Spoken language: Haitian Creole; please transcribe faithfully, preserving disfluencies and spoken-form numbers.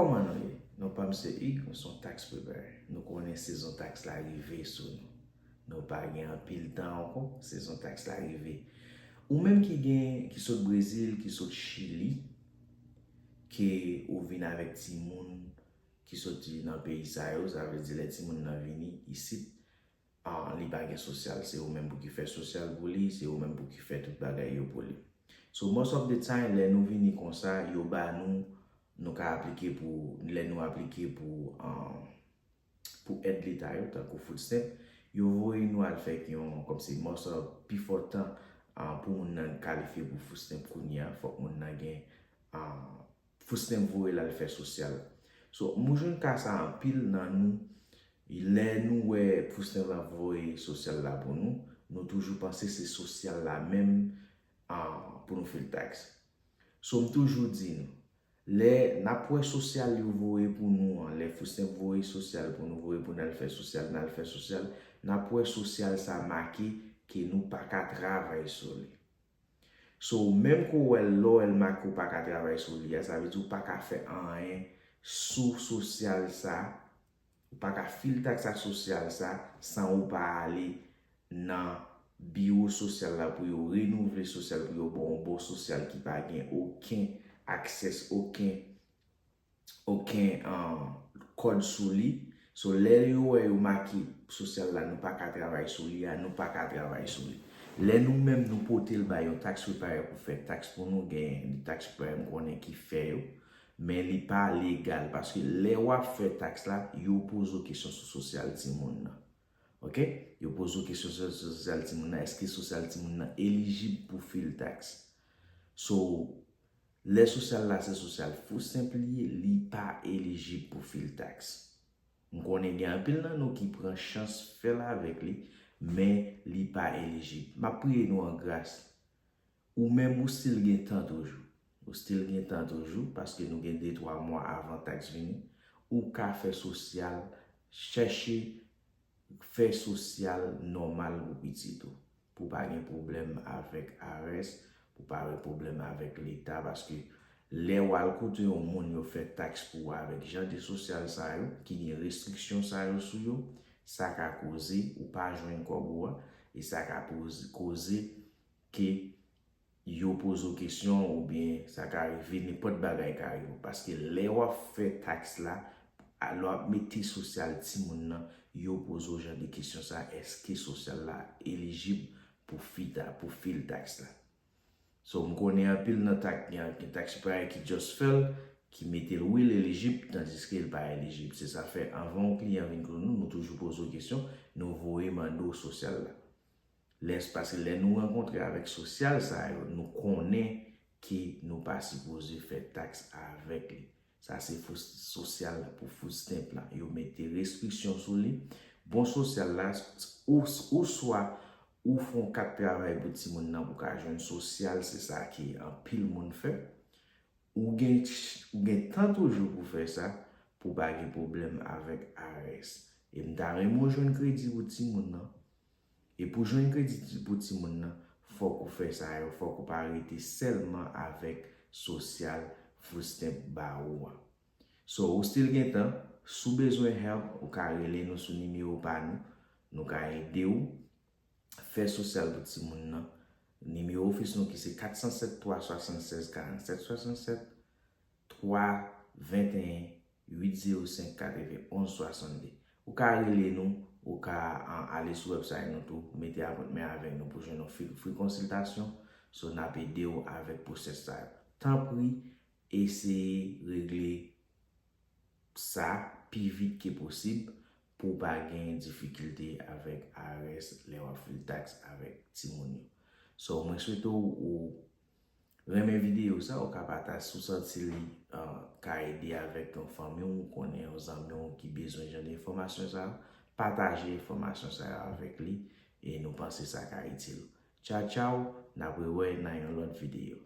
Kòman nou ye? Non pa m se Hugues, mwen se yon tax preparer. Nou konnen sezon tax la rive sou nou. Nou pa gen anpil tan ankò, sezon tax la rive. Ou menm ki gen, ki sot Brezil, ki sot Chili, ke ou vin avèk timoun ki soti nan peyi sa yo, sa vle di lè timoun nan vini isit, ah, li pa gen sosyal, se ou menm pou ki fè sosyal pou li, se ou menm pou ki fè tout bagay yo pou li. So most of the time, lè nou vini konsa, yo ba nou, nou ka aplike pou, lè nou aplike pou, ah, pou èd leta yo, tankou food stamp, yo voye nou al fè yon, kòmsi most of, pifò tan, ah, pou moun nan kalifye pou food stamp kounye a, fòk moun nan gen, ah, food stamp voye l al fè sosyal. So, m jwenn ka sa anpil nan nou, lè nou wè food stamp la voye sosyal la pou nou, nou toujou panse se sosyal la menm, ah, pou nou fil tax. So, m toujou di nou, lè n ap wè sosyal yo voye pou nou an, lè food stamp voye sosyal pou nou, voye pou n al fè sosyal, n al fè sosyal, n ap wè sosyal sa make ke nou pa ka travay sou li. So, menm ke w wè l, lè w wè l make ou pa ka travay sou li a, sa vle di ou pa ka fè anyen sou sosyal sa, ou pa ka fil tax ak sosyal sa san ou pa ale nan biwo sosyal la pou yo renouvle sosyal, pou yo ba w yon bon sosyal ki pa gen okenn aksès, okenn, okenn, ah, kòd sou li. So, lè yo wè yo make sosyal la, nou pa ka travay sou li a, nou pa ka travay sou li. Lè nou menm nou pote l bay yon tax preparer pou fè tax pou nou, gen de tax preparer m konnen ki fè yo, men li pa legal, paske lè w ap fè tax la, yo poze w kesyon sou sosyal timoun nan. Oke? Yo poze w kesyon sou sosyal timoun nan, èske sosyal timoun nan elijib pou fil tax? So, lè sosyal la se sosyal food stamp li ye, li pa elijib pou fil tax. M konnen gen anpil nan nou ki pran chans fè l avèk li, men li pa elijib. M ap priye nou an gras. Ou menm ou still gen tan toujou. Ou still gen tan toujou, paske nou gen de twa mwa avan tax vini. Ou ka fè sosyal, chèche fè sosyal nòmal pou pitit ou. Pou pa gen pwoblèm avèk IRS, pou pa gen pwoblèm avèk leta, paske lè w al kote yon moun yo fè tax pou ou avèk jan de sosyal sa yo, ki gen restriksyon sa yo sou yo, sa ka koze ou pa jwenn kòb ou a, e sa ka poze, koze ke yo poze w kesyon oubyen sa ka rive, nenpòt bagay ka rive w. Paske lè w ap fè tax la, a, lè w ap mete sosyal timoun nan, yo poze w jan de kesyon sa, èske sosyal la elijib pou fita, pou fil tax la? So, m konnen anpil nan tax, gen, gen tax preparer ki just fè l, ki mete l wi l elijib, tandiske l pa elijib. Se sa fè, anvan yon kliyan vin kote nou, nou toujou poze w kesyon, nou voye mande w sosyal la. Lè, paske lè nou rankontre avèk sosyal sa yo, nou konnen ke nou pa sipoze fè tax avèk li. Sa se fo-, sosyal pou food stamp la. Yo mete restriksyon sou li. Bon sosyal la, ou, ou swa ou fè yon kat travay pou timoun nan pou ka jwenn sosyal, se sa ke anpil moun fè. Ou gen, ou gen tan toujou pou fè sa, pou pa gen pwoblèm avèk IRS. E m ta renmen w jwenn kredi pou timoun nan. E pou jwenn kredi ti-, pou timoun nan, fòk ou fè sa yo, fòk ou pa rete sèlman avèk sosyal food stamp ba ou a. So, ou still gen tan, si w bezwen help, ou ka rele nou sou nimewo pa nou, nou ka ede w fè sosyal pou timoun nan. Nimewo ofis nou ki se kat san sèt twa swasannsèz karannsèt swasannsèt, twa venteyen uit zewo senk katrevenonz swasannde. Ou ka rele nou, ou ka, ah, ale sou website nou tou, mete apwentman avèk nou pou jwenn yon free, free konsiltasyon. So, n ap ede w avèk pwosès sa yo. Tanpri, eseye regle sa pi vit ke posib pou w pa gen difikilte avèk IRS lè w ap fil tax avèk timoun yo. So, mwen swete w, ou renmen videyo sa, ou ka pataje si w santi li, ah, ka ede avèk yon fanmi w, ou konnen yon zanmi w ki bezwen jan de enfòmasyon sa, pataje enfòmasyon sa yo avèk li, e nou panse sa ka itil. Tchaw, tchaw, n ap rewè nan yon lòt videyo.